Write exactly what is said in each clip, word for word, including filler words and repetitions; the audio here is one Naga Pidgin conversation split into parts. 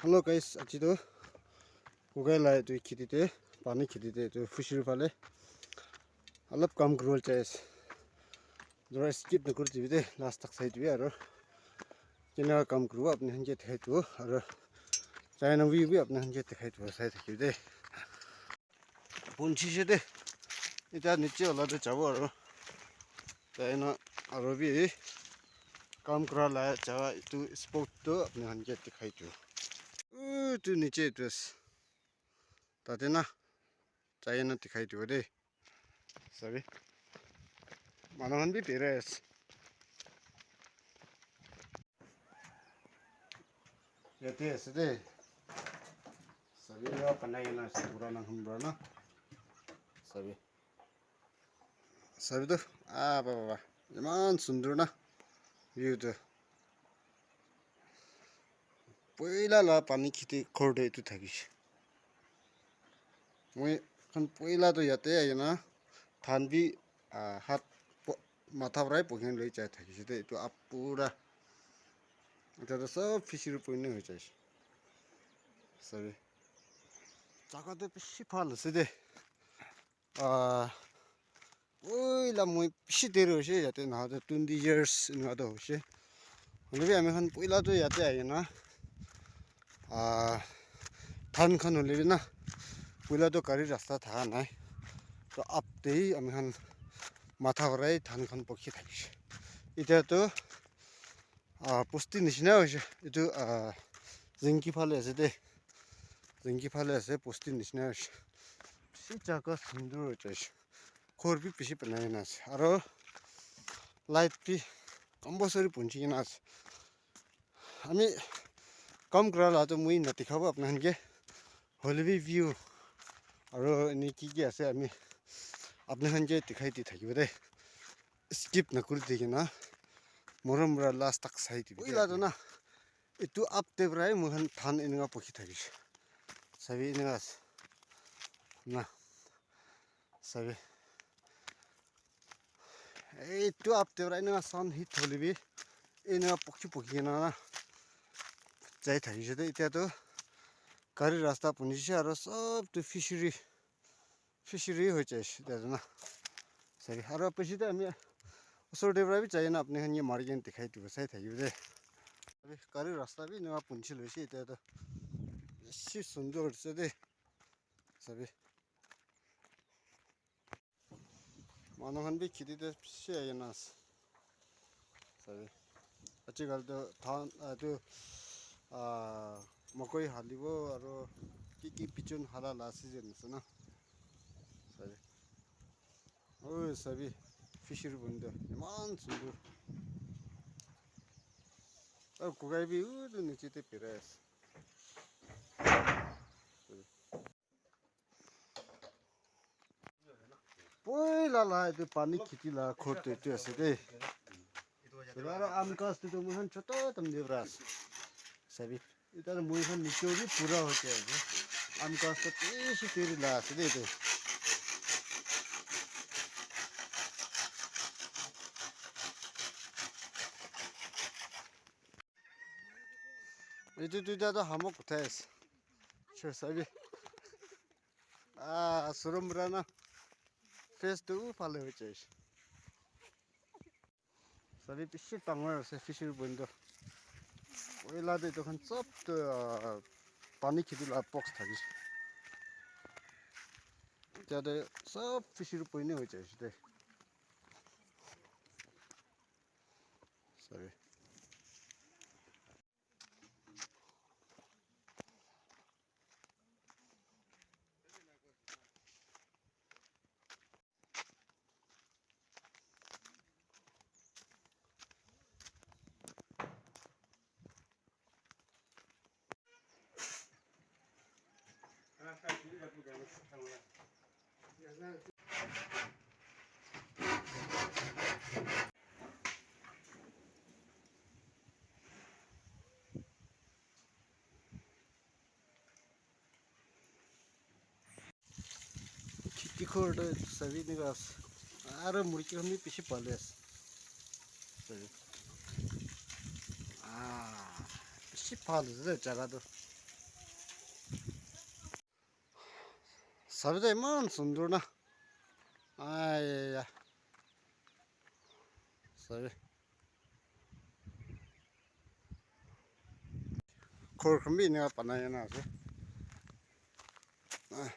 Hello guys, aji tu Kukai la etu kheti te, pani kheti te, etu fishery phale alop kam kuribo jai ase. Jara skip nakuri dibi de, last tak sai dibi aro. Kena kam kuribo apni khan ke dikhai dibo aro. China view bi apni khan ke dikhai dibo, sai thakibi de. Punchi se de. Eta niche wala te jabo aro. Tai na aro bi kam kura la jaga etu spot tu apni khan ke dikhai dibo. Utu niche etu ase. Tate na jai na dikhai dibo de. Sabi. Manu khan bi birai ase. Yate ase de. Sabi ya banai na ase pura na hum na. Sabi. Sabi tu. Ah, ba, ba, ba. Iman sundur na. View tu. Poila la pani kheti ghor te etu thakishe. Moi khan poila toh yate ahi na dhan bi, ah, hat po-, matha para hi pokhi na loi jai thakishe de. Etu up pura. Eta toh sob fishery point na hoi jaishe. Sabi. Jaga toh bishi bhal ase de. Ah, poila moi bishi deri hoishe yate naha toh twenty years enika toh hoishe. Hoilebi ami khan poila toh yate ahikena, ah, dhan khan hoilebi na, poila toh gari rasta thaka nai. Toh up te hi ami khan matha para hi dhan khan pokhi thakishe. Etiya toh Ah, bosti nishina hoishe. Etu, ah, Zinki phale ase de. Zinki phale ase, bosti nishina hoishe. Bishi jaga sundur hoi jaishe. Ghor bi bishi banai kena ase. Aro light bi compulsory punchi kena ase. Ami kam kura la toh moi na dikhabo apna khan ke. Hoilebi view aro ene ki ki ase ami apna khan ke dikhai di thakibo de. Skip nakuri di kena morom para last tak sai dibi. Poila toh na, etu up te para hi moi khan dhan enika pokhi thakishe. Sabi enika ase. Na. Sabi. Etu up te para enika sun hit hoilebi enika pokhi pokhi kena na jai thakishe de. Etiya toh gari rasta bunishe aro sob tu fishery fishery hoi jaishe etiya toh na. Sabi, aro piche te ami usor te para bi jai na apni khan ke mari kena dikhai dibo, sai thakibo de. Sabi, gari rasta bi enika punchi loishe etiya toh. Bishi sundur ase de. Sabi. Manu khan bi kheti te bishi ahi kena ase. Sabi. Ajikal toh dhan, ah, etu, ah, mokoi halibo aro ki ki bijon hala la season ase na. Sabi. Oi, sabi. Fishery pond toh iman sundur. Aro kukai bi utu niche te birai ase. Poila la etu pani kheti la ghor tu etu ase de. Etu aro aam ghass tu, tu moi khan choto tam de para ase. Sabi. Etu aro moi khan niche bi pura hoi jai ase. Aam ghass tu bishi deri la ase de etu. Etu duita tu hamok uthai ase. Sure, sabi. Ah, surum para na. Face tu phale hoi jai ase. Sabi bishi dangor ase fishery pond tu. Poila te etu khan sob tu, ah, pani kheti la box thakishe. Etiya te sob fishery pond hoi jai ase de. Sabi. Kheti ghor tu sabi enika ase. Aro murgi khan bi bishi pali ase. Sabi. Ah, bishi bhal ase de jaga tu. Sabi de eman sundur na. Ai ya. Sabi. Ghor khan bi enika banai na ase. Ah.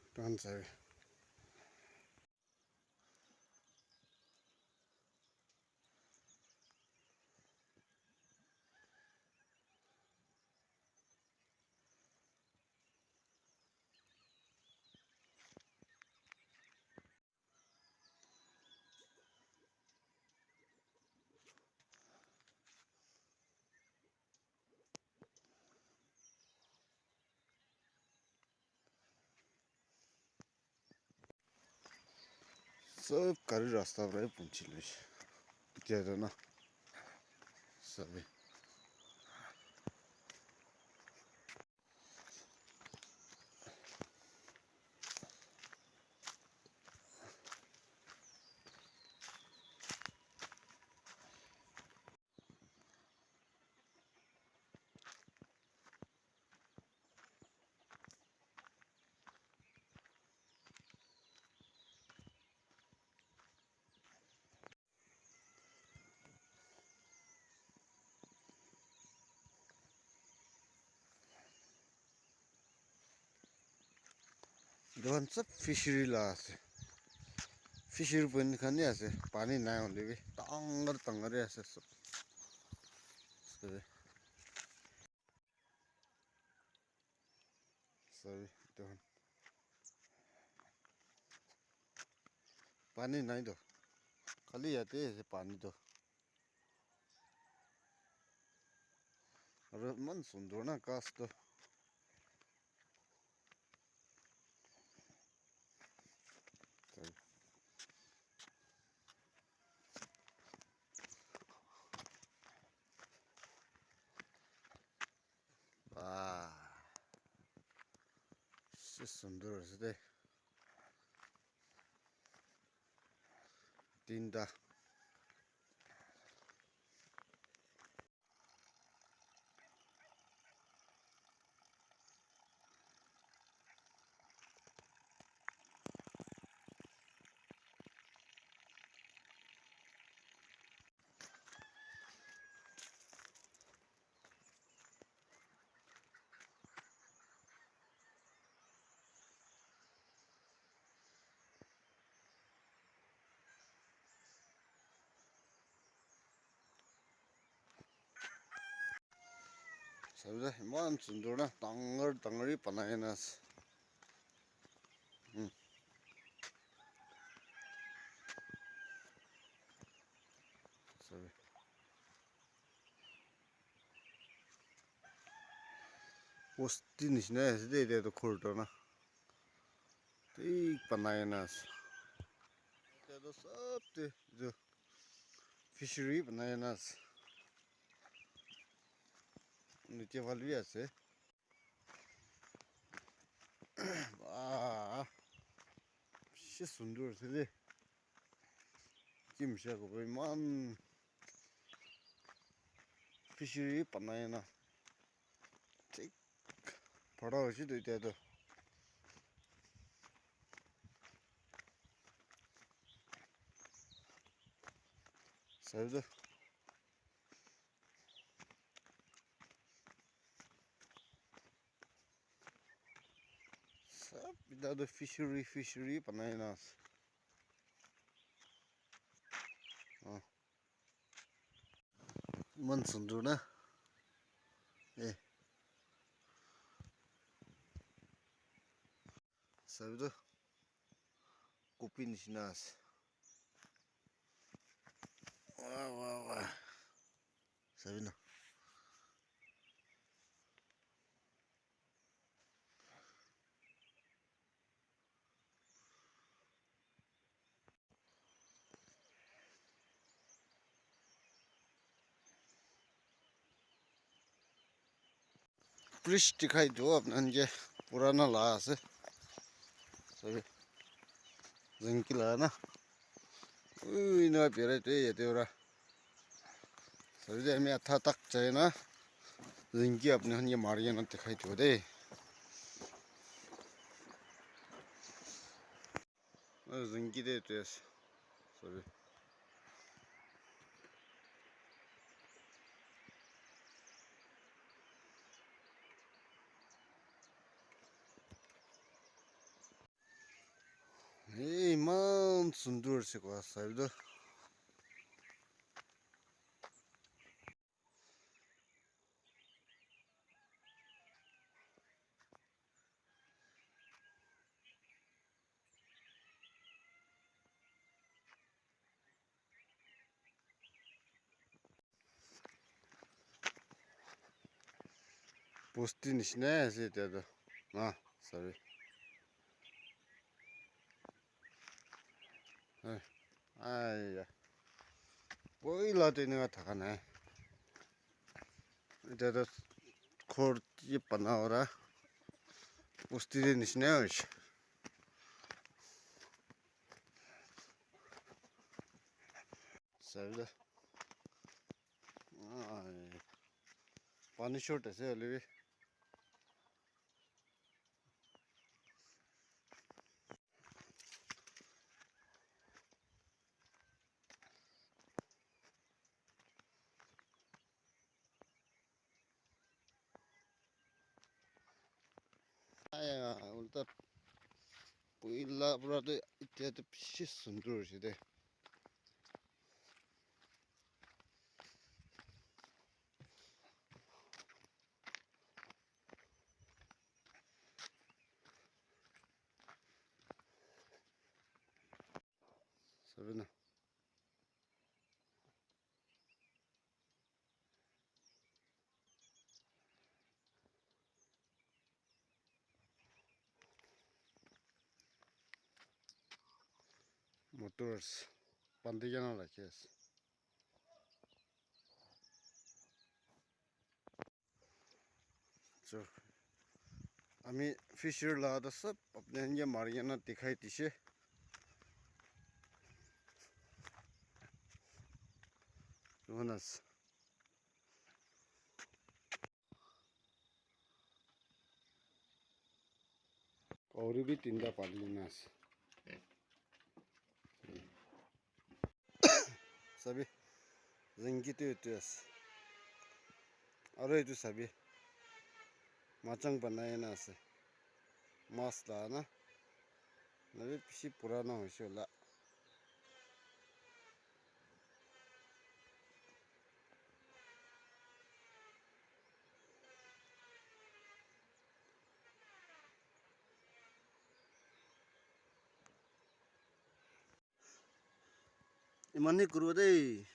Etu khan sabi. Sob gari rasta para punchi loise. Etia toh na. Sabi. Etu khan sob fishery la ase. Fishery point khan he ase. Pani nai hoile bi dangor dangor he ase sob. Sabi. Sabi, etu khan. Pani nai toh. Khali yate ase pani toh. Aru eman sundur na ghas toh. Wah. Bishi sundur ase de. Tinta. Sabi de, eman sundur na, dangor dangor he banai na ase. Hmm. Sabi. Bosti nishina ase de, etia toh ghor toh na. Thik banai na ase. Etia toh sob te etu fishery banai na ase. Niche wall bi ase. Wah, bishi sundur ase de. Ki misha kobo, eman fishery banai na. Thik bhara hoise toh etia toh. Sabi toh. Sob etia toh fishery, fishery banai na ase. Ah. Eman sundur na? Eh. Sabi toh. Kopi nishina ase. Wah, wah, wah. Sabi na. Bridge dikhai dibo apni khan ke, purana la ase. Sabi, jengki la na. Ui, na birai te yate ura. Sabi de, ami atha tak jai na. Jengki apni khan ke mari na dikhai dibo de. Zingi te etu ase. Sabi. Hey, iman sundur ase koa sabi toh. Bosti nishina ase etia toh. Ah, sorry. Ai, aiya. Poila tu enika thaka nai. Etia tu ghor ke bana ora. Bosti te nishina hoise. Sabi toh. Ai. Pani short ase hoile bi. Aya, ulta puila pura tu itya tu bishi sundur hoise de. Sabi na. Motors bandi kena rakhi ase. So, ami fisher la toh sob apni khan ke mari kena dikhai dise. Jonas. Kauri bi tinta pali kena ase. Sabi, zingi tu etu ase. Aro etu sabi, machang banai na ase. Mas la na. Nabi bishi purana hoise hola. Iman he kuribo dei.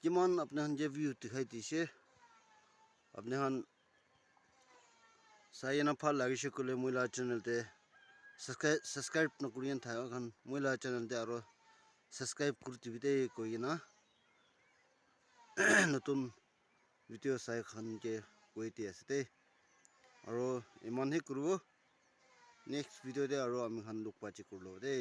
Kiman apni khan ke view dikhai dise. Apni khan sai kena bhal lagise koile moi la channel te subscribe, subscribe nakuri kena thaka khan moi la channel te aro subscribe kuri dibi dei koi kena notun video sai khan ke koi di ase de. Aro iman he kuribo. Next video te aro ami khan log pa check kuri lobo de.